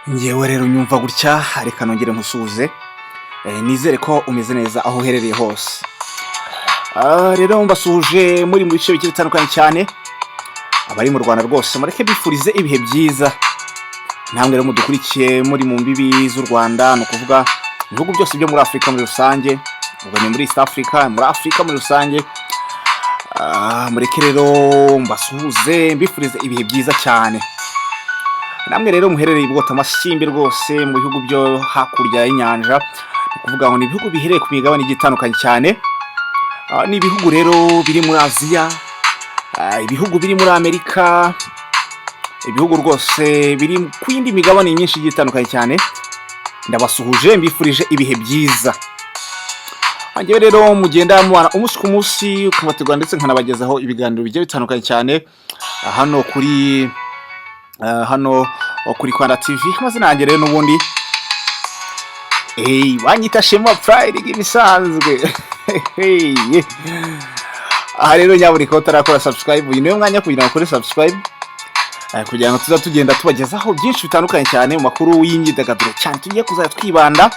Ngewe rero unyumva gutya, reka nongere nkusuhuze. Nizere ko umeze neza aho uherereye hose. Rero mbasuhuje muri mu bice bigiye bitandukanye cyane. Abari mu Rwanda rwose, mureke bifurize ibihe byiza. Namwe rero mudukurikiye muri mu mbibi z'u Rwanda, ni ukuvuga ibihugu byose byo muri Afurika muri rusange, ubwo ni muri East Africa, muri Afurika muri rusange. Mureke rero mbasuhuze, mbifurize ibihe byiza cyane. Namwe rero muherereye i Bwotamasimbi rwose, mu bihugu byo hakurya y'inyanja, ni ukuvuga ngo ni ibihugu biherereye ku migabane igiye itandukanye cyane. Ni ibihugu rero biri muri Aziya, ibihugu biri muri Amerika, ibihugu rwose biri ku yindi migabane myinshi igiye itandukanye cyane. Ndabasuhuje, mbifurije ibihe byiza. Njyewe rero mugenda mubana umunsi ku munsi, ukabategura ndetse nkanabagezaho ibiganiro bigiye bitandukanye cyane hano kuri Kwanda TV. Amazina yanjye rero n'ubundi, hey, banyita Shema Pride nk'ibisanzwe. Hey. Aha rero nyabuneka, utarakora subscribe, uyu niwo mwanya kugira ngo ukore subscribe, kugira ngo tuza tugenda tubagezaho byinshi bitandukanye cyane mu makuru y'imyidagaduro cyane. Tugiye kuzajya twibanda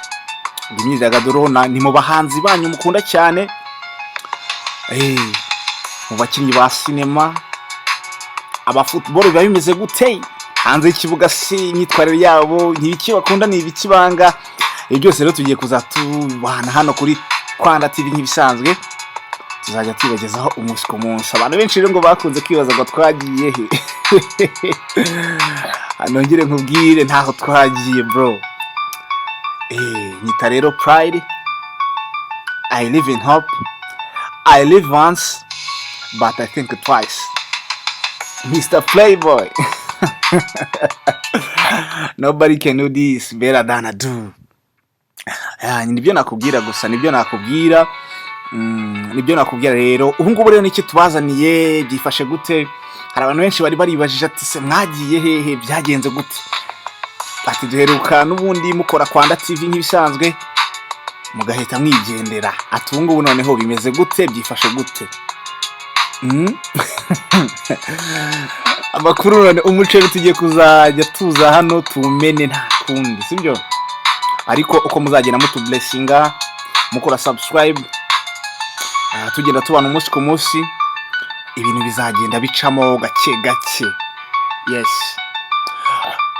imyidagaduro ni mu bahanzi banyu mukunda cyane, mu bakinnyi ba sinema, aba football, biba bimeze gute hanze y'ikibuga, si imyitwarire yabo, ni ibiki bakunda, ni ibiki banga. Ibi byose rero tugiye kuzatubana hano kuri Kwanda TV nk'ibisanzwe, tuzajya tubagezaho umunsi ku munsi. Abantu benshi rero ngo bakunze kwibaza ngo twagiye he? Nongere nkubwire, ntaho twagiye, bro. Nyita rero Pride. I live in hope. I live once, but I think twice. Mr Playboy. Nobody can do this better than I do. Nibyo nakubwira gusa, nibyo nakubwira. Nibyo nakubwira rero. Ubu ngubu rero niki tubazaniye? Byifashe gute? Hari abantu benshi bari baribajije ati: "Se mwagiye hehe? Byagenze gute?" Ati: "Duheruka n'ubundi mukora Kwanda TV nk'ibisanzwe, mugahita mwigendera." Ati: "Ubu ngubu noneho bimeze gute? Byifashe gute?" Amakuru none, umuceri tugiye kuzajya tuza hano tuwumene, nta kundi, sibyo? Ariko uko muzagenda mutublessinga, mukora subscribe, tugenda tubana umunsi ku munsi, ibintu bizagenda bicamo gake gake. Yes.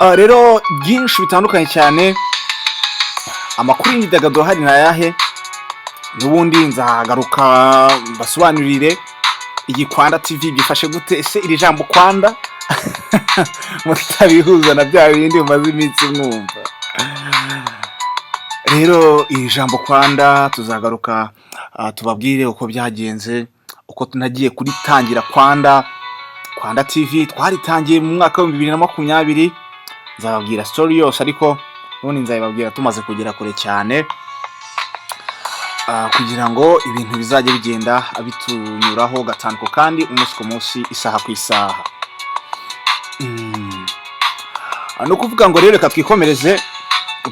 Rero byinshi bitandukanye cyane, amakuru y'imyidagaduro hari nayahe? N'ubundi nzagaruka mbasobanurire iyi Kwanda TV byifashe gute. Ese iri jambo Kwanda mutabihuza na bya bindi mumaze iminsi mwumva? Rero iri jambo Kwanda tuzagaruka, tubabwire uko byagenze, uko tunagiye kuritangira. Kwanda TV twaritangiye mu mwaka wa 2020. Nzababwira story yose, ariko n'ubundi nzabibabwira tumaze kugera kure cyane, kugira ngo ibintu bizajye bigenda bitunyuraho gatanu kandi, umunsi ku munsi, isaha ku isaha. Ni ukuvuga ngo rero reka twikomereze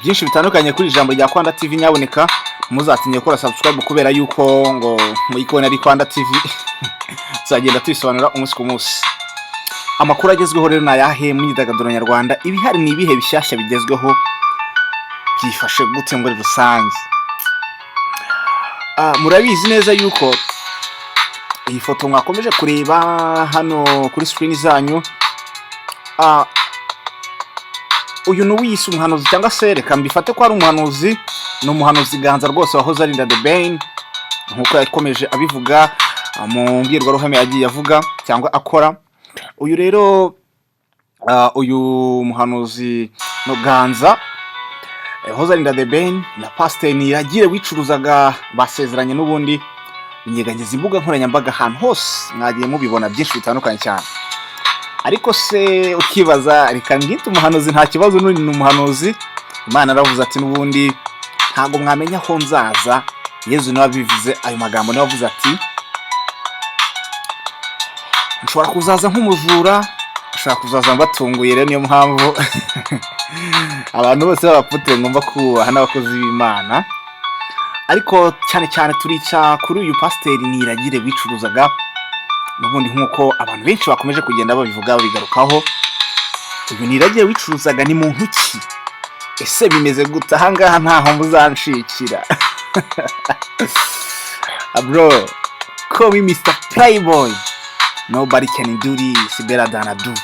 byinshi bitandukanye kuri ijambo rya Kwanda TV. Nyaboneka muzatinye gukora subscribe kubera yuko ngo muyikubona ari Kwanda TV. Tuzagenda tubisobanura umunsi ku munsi. Amakuru agezweho rero ni ayahe mu myidagaduro nyarwanda? Ibihari ni ibihe bishyashya bigezweho? Byifashe gute muri rusange? Murabizi neza yuko iyi foto mwakomeje kureba hano kuri screen zanyu, uyu ni uwiyise umuhanuzi, cyangwa se reka mbifate ko ari umuhanuzi. Ni umuhanuzi Ganza rwose, wahoze arinda The Ben, nkuko yakomeje abivuga mu mbwirwaruhame yagiye avuga cyangwa akora. Uyu rero, uyu muhanuzi no Ganza wahoze arinda The Ben na Pasiteri Niragire wicuruzaga basezeranye n'ubundi, binyeganyeza imbuga nkoranyambaga ahantu hose, mwagiye mubibona byinshi bitandukanye cyane. Ariko se ukibaza, reka mbwite umuhanuzi, nta kibazo, n'undi ni umuhanuzi. Imana aravuze ati: "N'ubundi ntabwo mwamenya aho nzaza." Yezu niwe wabivuze ayo magambo, niwe wavuze ati: "Nshobora kuzaza nk'umujura, nshobora kuzaza mbatunguye." Rero niyo mpamvu abantu bose b'abaputire ngomba kubaha n'abakozi b'Imana, ariko cyane cyane turica kuri uyu Pasiteri Niragire wicuruzaga n'ubundi, nk'uko abantu benshi bakomeje kugenda babivuga, babigarukaho. Uyu Niragire wicuruzaga ni muntu ki? Ese bimeze gute? Ahangaha ntaho muzanshikira. Bro, call me Mr Playboy, nobody can do this better than I do.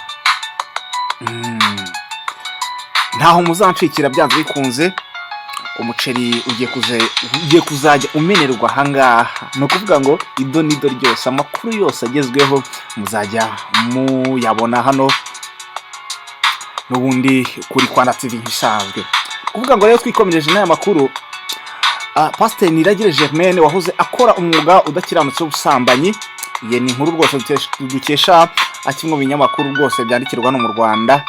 Ntaho muzanshikira byanze bikunze. Umuceri ugiye kuzajya umenerwa ahangaha. Ni ukuvuga ngo ido n'ido ryose, amakuru yose agezweho muzajya muyabona hano n'ubundi kuri Kwana TV nk'ibisanzwe. Kuvuga ngo rero twikomereje n'aya makuru. Pasiteri Niragire Germaine wahoze akora umwuga udakiranutse w'ubusambanyi. Iyi ni inkuru rwose dukesha kimwe mu binyamakuru rwose byandikirwa hano mu Rwanda.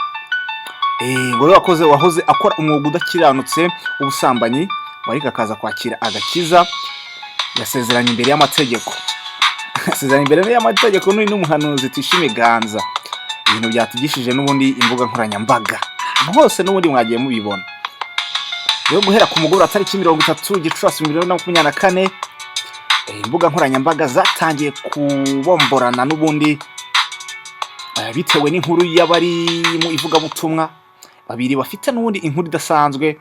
Ngo rero wahoze akora umwuga udakiranutse w'ubusambanyi, ariko akaza kwakira agakiza, yasezeranye imbere y'amategeko, asezeranye imbere y'amategeko n'uyu n'umuhanuzi Tuyishime Ganza. Ibintu byatugishije n'ubundi imbuga nkoranyambaga ahantu hose n'ubundi mwagiye mubibona. Rero guhera ku mugoroba tariki 30 Gicurasi 2024, imbuga nkoranyambaga zatangiye kubomborana n'ubundi, bitewe n'inkuru y'abari mu ivugabutumwa babiri bafite n'ubundi inkuru idasanzwe,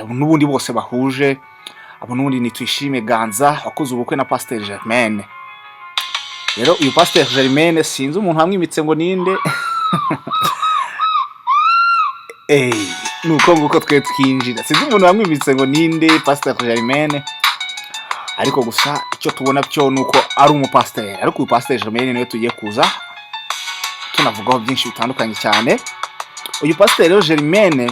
n'ubundi bose bahuje. Abo n'ubundi ni Tuyishime Ganza wakoze ubukwe na Pasiteri Germaine. Rero uyu Pasiteri Germaine sinzi umuntu wamwimitse ngo ninde. Ni uko nguko twe twinjira. Sinzi umuntu wamwimitse ngo ninde Pasiteri Germaine, ariko gusa icyo tubona cyo ni uko ari umupasiteri. Ariko uyu Pasiteri Germaine niwe tugiye kuza tunavugaho byinshi bitandukanye cyane. Uyu Pasiteri rero Germaine,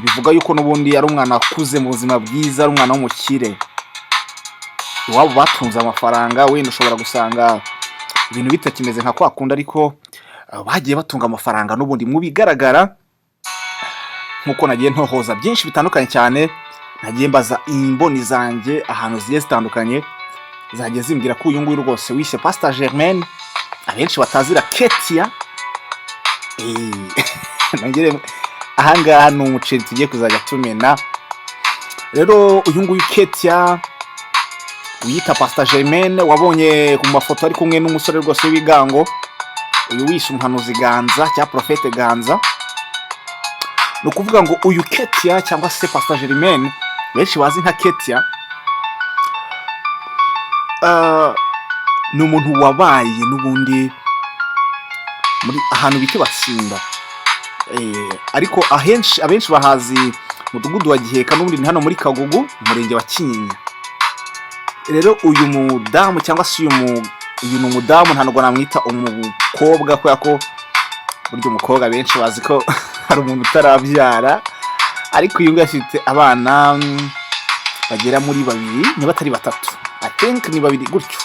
bivuga yuko n'ubundi ari umwana wakuze mu buzima bwiza, ari umwana w'umukire, iwabo batunze amafaranga. Wenda ushobora gusanga ibintu bitakimeze nka kwa kundi, ariko bagiye batunga amafaranga n'ubundi. Mu bigaragara, nk'uko nagiye ntohoza byinshi bitandukanye cyane, nagiye mbaza imboni zanjye ahantu zigiye zitandukanye, zagiye zimbwira ko uyu nguyu rwose wishe Pastor Germaine, abenshi batazira Ketia. Nongere ahangaha ni umuceri tugiye kuzajya tumena. Rero uyu nguyu Ketia wiyita Pastor Germaine, wabonye ku mafoto ari kumwe n'umusore rwose w'ibigango, uyu wishe umuhanuzi Ganza cyangwa Prophète Ganza. Ni ukuvuga ngo uyu Ketia cyangwa se Pastor Germaine benshi bazi nka Ketia, ni umuntu wabaye n'ubundi muri ahantu bita Batsinda. Ariko ahenshi abenshi bahazi mudugudu wa Giheka, n'ubundi ni hano muri Kagugu, umurenge wa Kinyinya. Rero uyu mudamu cyangwa se uyu ni umudamu, ntabwo namwita umukobwa kubera ko burya umukobwa benshi bazi ko hari umuntu utarabyara, ariko uyu nguyu afite abana bagera muri babiri, niba atari batatu, I think ni babiri gutyo.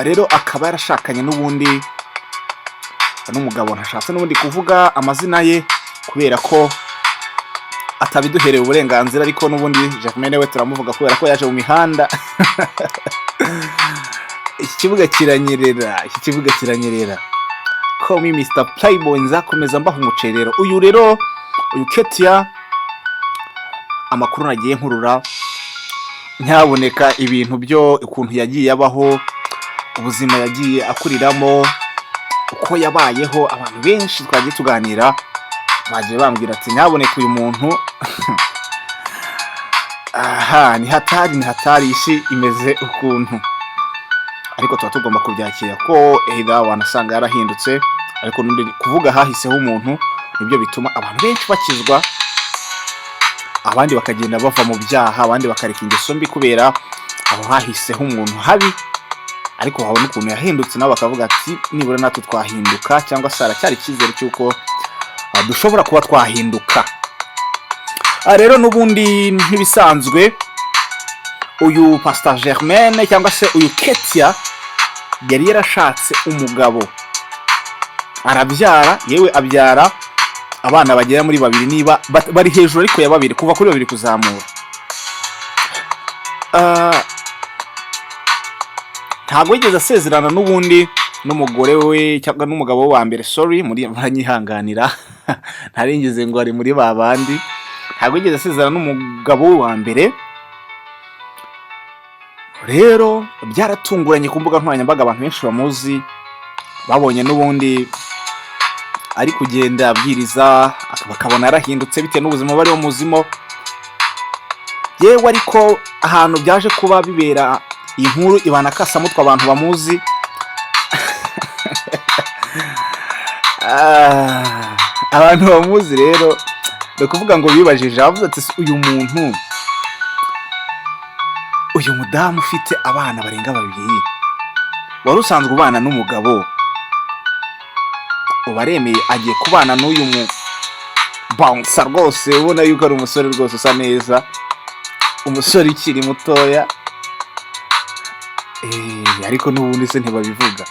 Rero akaba yarashakanye n'ubundi n'umugabo ntashatse n'ubundi kuvuga amazina ye kubera ko atabiduhereye uburenganzira, ariko n'ubundi Jacqueline we turamuvuga kubera ko yaje mu mihanda. Iki kibuga kiranyerera, iki kibuga kiranyerera. Call me Mr Playboy, nzakomeza mbaha umuceri. Rero uyu, rero uyu Ketia, amakuru nagiye nkurura ntihaboneka ibintu byo ukuntu yagiye abaho, ubuzima yagiye akuriramo, uko yabayeho. Abantu benshi twagiye tuganira bagiye bambwira ati: "Ntihaboneke uyu muntu aha ni hatari, ni hatari, isi imeze ukuntu." Ariko tuba tugomba kubyakira ko either wanasanga yarahindutse, ariko n'undi kuvuga hahiseho umuntu nibyo bituma abantu benshi bakizwa, abandi bakagenda bava mu byaha, abandi bakareka ingeso mbi kubera aho hahiseho umuntu habi. Ariko wabona ukuntu yahindutse, nabo bakavuga ati: "Nibura natwe twahinduka," cyangwa se haracyari icyizere cy'uko dushobora kuba twahinduka. Rero n'ubundi nk'ibisanzwe, uyu Pastor Germaine cyangwa se uyu Ketia yari yarashatse umugabo, arabyara, yewe abyara abana bagera muri babiri, niba bari hejuru ariko ya babiri, kuva kuri babiri kuzamura. Ntabwo yigeze asezerana n'ubundi n'umugore we cyangwa n'umugabo we wa mbere. Sorry, muri muranyihanganira, ntaringeze ngo ari muri ba bandi. Ntabwo yigeze asezerana n'umugabo we wa mbere. Rero byaratunguranye ku mbuga nkoranyambaga, abantu benshi bamuzi babonye n'ubundi Ari kugenda abwiriza, bakabona yarahindutse bitewe n'ubuzima bari bamuzimo. Yewe, ariko ahantu byaje kuba bibera iyi nkuru ibana akasamutwe, abantu bamuzi. Ah, abantu bamuzi rero, ni ukuvuga ngo bibajije, bavuze ati: "Se uyu muntu, uyu mudamu ufite abana barenga babiri, wari usanzwe ubana n'umugabo, ubu aremeye agiye kubana n'uyu mu bouncer rwose, ubona yuko ari umusore rwose usa neza, umusore ukiri mutoya." Ariko n'ubundi se ntibabivuga.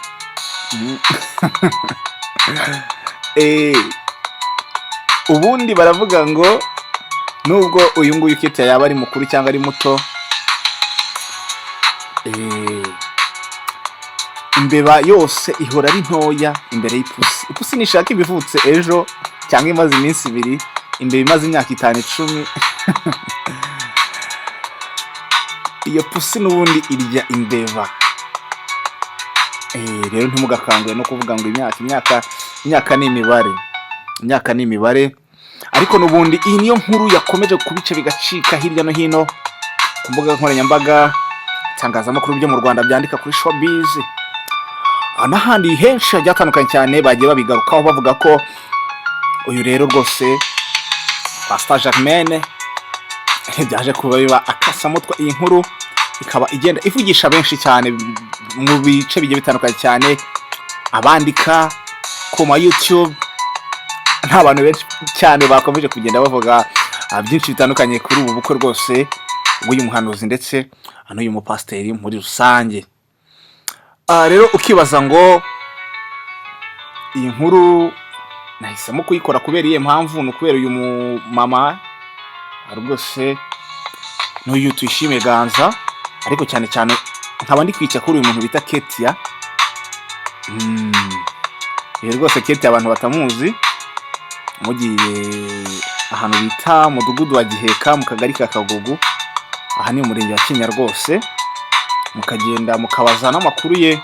Ubundi baravuga ngo nubwo uyu nguyu Ketia yaba ari mukuru cyangwa ari muto, imbeba yose ihora ari ntoya imbere y'ipusi. Ipusi nishaka iba ivutse ejo cyangwa imaze iminsi 2, imbeba imaze imyaka 5, 10, iyo pusi n'ubundi irya imbeba. Rero ntimugakangwe no kuvuga ngo imyaka, imyaka ni imibare, imyaka ni imibare. Ariko n'ubundi iyi niyo nkuru yakomeje kubica bigacika hirya no hino ku mbuga nkoranyambaga, itangazamakuru byo mu Rwanda byandika kuri showbiz n'ahandi henshi hagiye hatandukanye cyane, bagiye babigarukaho bavuga ko uyu rero rwose Pastor Germaine byaje kuba biba akasamutwe. Iyi nkuru ikaba igenda ivugisha benshi cyane mu bice bigiye bitandukanye cyane, abandika ku ma YouTube, nta bantu benshi cyane bakomeje kugenda bavuga byinshi bitandukanye kuri ubu bukwe rwose bw'uyu muhanuzi ndetse n'uyu mupasiteri muri rusange. Rero ukibaza ngo iyi nkuru nahisemo kuyikora kubera iyihe mpamvu? Ni ukubera uyu mumama rwose n'uyu Tuyishime Ganza, ariko cyane cyane nkaba ndi kwica kuri uyu muntu bita Ketia. Rero rwose Ketia, abantu batamuzi, mugiye ahantu bita Mudugudu wa Giheka, mu Kagari ka Kagugu, aha ni mu Murenge wa Kinyinya rwose, mukagenda mukabaza n'amakuru ye,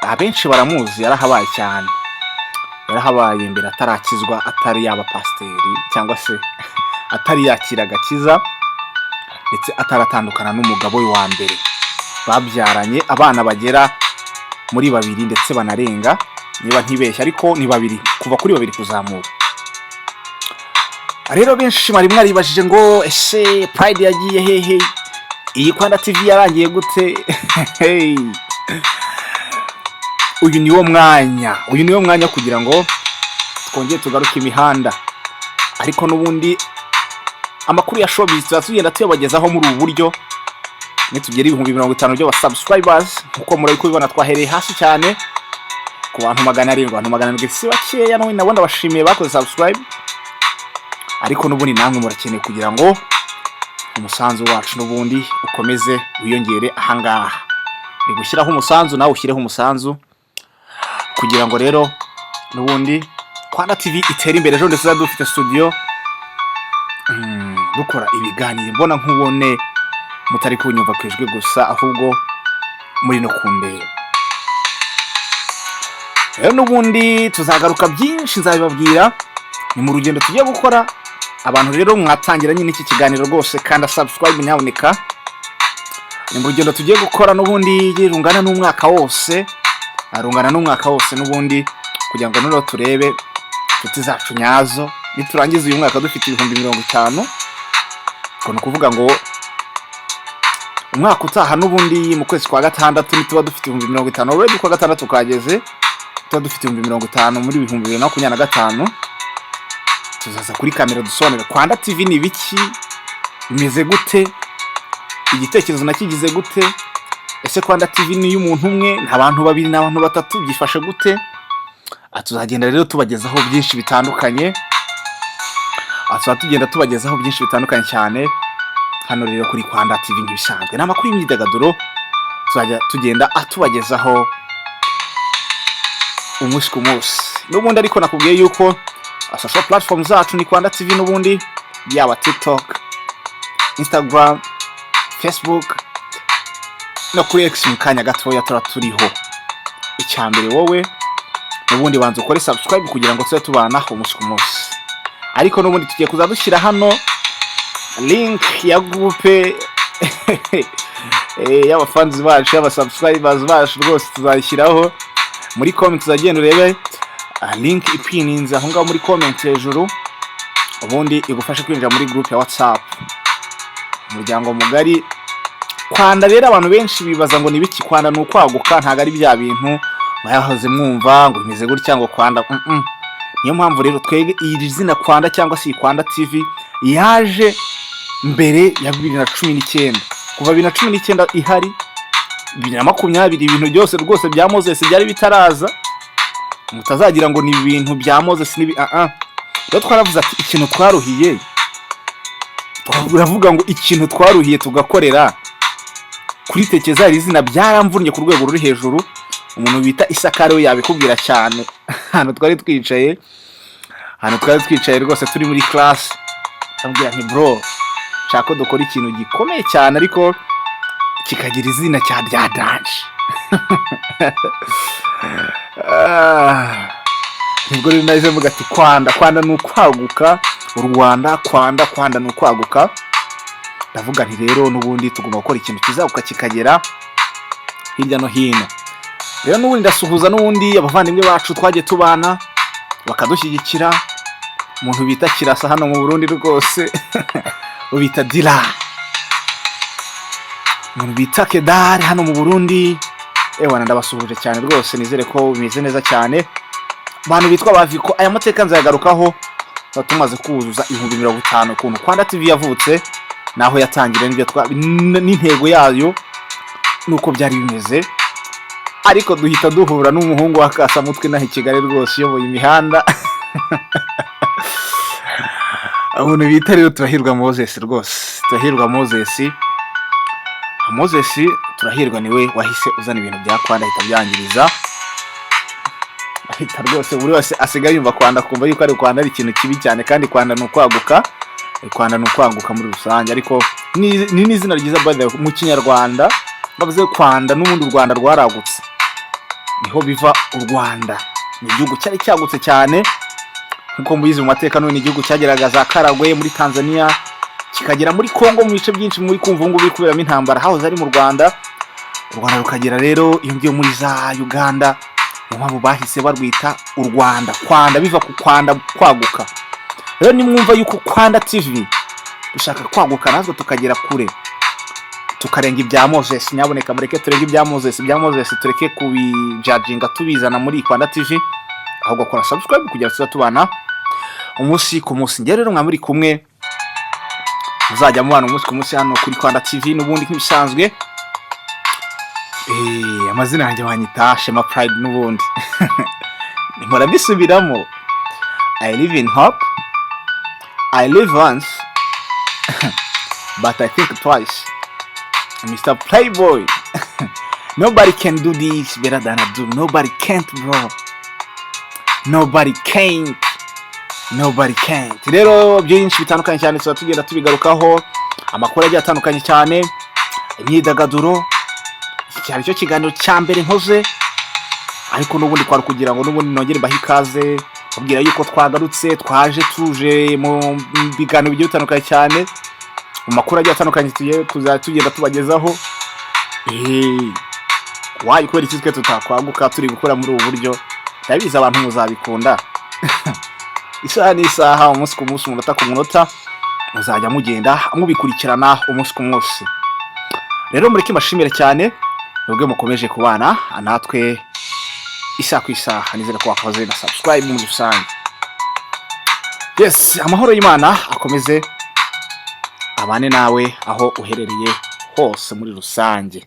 abenshi baramuzi, yarahabaye cyane, yarahabaye mbere atarakizwa, atari yaba pasiteri cyangwa se atari yakira agakiza, ndetse ataratandukana n'umugabo we wa mbere babyaranye abana bagera muri babiri ndetse banarenga, niba ntibeshya, ariko ni babiri, kuva kuri babiri kuzamura. Rero benshi mwari mwaribajije ngo: "Ese Pride yagiye hehe? Iyi Kwanda TV yarangiye gute?" Hey. Uyu niwo mwanya, uyu niwo mwanya kugira ngo twongere tugaruke imihanda. Ariko n'ubundi amakuru ya showbiz tuba tugenda tuyabagezaho muri ubu buryo. Nitugera 50,000 by'aba subscribers, nkuko muri kubibona twahereye hasi cyane ku bantu 700, abantu 700 si bakeya, nabo nabo ndabashimiye bakoze subscribe. Ariko n'ubundi namwe murakeneye kugira ngo umusanzu wacu n'ubundi ukomeze wiyongere. Ahangaha ni gushyiraho umusanzu, nawe ushyireho umusanzu kugira ngo rero n'ubundi Kwanda TV itere imbere. Ejo ndetse tuzaba dufite studio, dukora ibiganiro mbona nkubone, mutari kunyumva ku ijwi gusa, ahubwo muri no kundeba. Rero n'ubundi tuzagaruka, byinshi nzabibabwira, ni mu rugendo tugiye gukora. Abantu rero mwatangira nyine iki kiganiro rwose, kanda subscribe nyabuneka. Ni mu rugendo tugiye gukora n'ubundi rungana n'umwaka wose, rungana n'umwaka wose n'ubundi, kugira ngo noneho turebe inshuti zacu nyazo. Niturangiza uyu mwaka dufite 50,000, ubwo ni ukuvuga ngo umwaka utaha n'ubundi mu kwezi kwa gatandatu nituba dufite 50,000 already, ukwa gatandatu kageze tuba dufite 50,000 muri 2025, tuzaza kuri kamera dusobanure Kwanda TV ni ibiki, bimeze gute, igitekerezo nakigize gute, ese Kwanda TV ni iy'umuntu umwe, ni abantu babiri, ni abantu batatu, byifashe gute? Tuzagenda rero tubagezaho byinshi bitandukanye. Tuzaba tugenda tubagezaho byinshi bitandukanye cyane hano rero kuri Kwanda TV. Nk'ibisanzwe ni amakuru y'imyidagaduro tuzajya tugenda atubagezaho umunsi ku munsi n'ubundi. Ariko nakubwiye yuko social platform zacu ni Kwanda TV n'ubundi, yaba TikTok, Instagram, Facebook no kuri X. Mu kanya gatoya tuba turiho. Icya mbere wowe N'ubundi banza ukore subscribe kugira ngo tube tubana umunsi ku munsi. Ariko n'ubundi tugiye kuza dushyira hano link ya groupe y'abafanzi bacu, y'abasubscribers bacu. Rwose tuzayishyiraho muri comment, uzagenda urebe link ipininze aho ngaho muri comment hejuru, ubundi igufashe kwinjira muri group ya WhatsApp, umuryango mugari. Kwanda rero, abantu benshi bibaza ngo ni biki. Kwanda ni ukwaguka, ntabwo ari bya bintu mwahoze mwumva ngo bimeze gutya, ngo kwanda. Niyo mpamvu rero twebwe iri zina Kwanda cyangwa se iyi Kwanda TV yaje mbere ya 2019. Kuva 2019 ihari, 2020 ibintu byose rwose bya Moses byari bitaraza. Mutazagira ngo ni ibintu bya Moses n'ibi. Ah ah, rero twaravuze ati ikintu twaruhiye, turavuga ngo ikintu twaruhiye tugakorera kuritekeza iri zina byaramvunnye ku rwego ruri hejuru. Umuntu bita Isakari we yabikubwira cyane. Ahantu twari twicaye rwose turi muri class, ndamubwira nti: "Bro, nshaka ko dukora ikintu gikomeye cyane ariko kikagira izina cya rya danger." Ah, nibwo rero nahise mvuga ati Kwanda, Kwanda ni ukwaguka u Rwanda. Kwanda, Kwanda ni ukwaguka. Ndavuga nti rero n'ubundi tugomba gukora ikintu kizaguka kikagera hirya no hino. Rero n'ubundi ndasuhuza n'ubundi abavandimwe bacu twagiye tubana bakadushyigikira. Umuntu bita Kirasa hano mu Burundi rwose, ubita Dira, umuntu bita Kedari hano mu Burundi, ewana ndabasuhuje cyane rwose, nizere ko bimeze neza cyane. Abantu bitwa Baviko, aya mateka nzayagarukaho tuba tumaze kuzuza 50,000, ukuntu Kwanda TV yavutse, naho yatangiriye, n'ibyo n'intego yayo nuko byari bimeze. Ariko duhita duhura n'umuhungu wa Kasamutwe inaha i Kigali rwose, uyoboye imihanda, umuntu bita rero Turahirwa Moses. Rwose Turahirwa Moses, Moses Turahirwa niwe wahise uzana ibintu bya Kwanda, ahita abyangiriza, ahita rwose buri wese asigaye yumva Kwanda akumva yuko ari Kwanda ari ikintu kibi cyane. Kandi Kwanda ni ukwaguka, Kwanda ni ukwaguka muri rusange. Ariko ni n'izina ryiza by the way, mu Kinyarwanda bavuze Kwanda, n'ubundi u Rwanda rwaragutse, niho biva. U Rwanda ni igihugu cyari cyagutse cyane nk'uko mubizi mu mateka. N'ubu ni igihugu cyageraga za Karagwe muri Tanzania, kikagera muri Congo, mu bice byinshi muri kumva ubu ngubu biri kuberamo intambara hahoze ari mu Rwanda. U Rwanda rukagera rero iyo ngiyo muri za Uganda. Niyo mpamvu bahise barwita u Rwanda. Kwanda biva ku kwanda, kwaguka. Rero nimwumva yuko Kwanda TV dushaka kwaguka natwe tukagera kure, tukarenga ibya Moses, nyaboneka mureke turenge ibya Moses. Ibya Moses tureke kubijajinga tubizana muri Kwanda TV, ahubwo kora subscribe kugira tuza tubana umunsi ku munsi. Njye rero mwa muri kumwe, muzajya mubana umunsi ku munsi hano kuri Kwanda TV n'ubundi nk'ibisanzwe. Amazina yanjye wanyita Shema Pride, n'ubundi mpora mbisubiramo. I live in hope, I live once but I think twice. Mr. Playboy, nobody can do this better than I do. Nobody can't, bro, nobody can't, nobody can't. Rero byinshi bitandukanye cyane tuba tugenda tubigarukaho, amakuru agiye atandukanye cyane, imyidagaduro. Iki cyari cyo kiganiro cya mbere nkoze, ariko n'ubundi kwari kugira ngo n'ubundi nongere mbahe ikaze, babwira yuko twagarutse, twaje tuje mu biganiro bigiye bitandukanye cyane, mu makuru agiye atandukanye tugiye kuzajya tugenda tubagezaho. Wayi kubera iki twe tutakwaguka turi gukora muri ubu buryo? Ndabizi abantu muzabikunda. Isaha n'isaha, umunsi ku munsi, umunota ku munota, muzajya mugenda mubikurikirana umunsi ku munsi. Rero mureke mbashimire cyane mwebwe mukomeje kubana natwe isaha ku isaha. Nizere ko wakoze na subscribe muri rusange. Yes, amahoro y'Imana akomeze abane nawe aho uherereye hose muri rusange.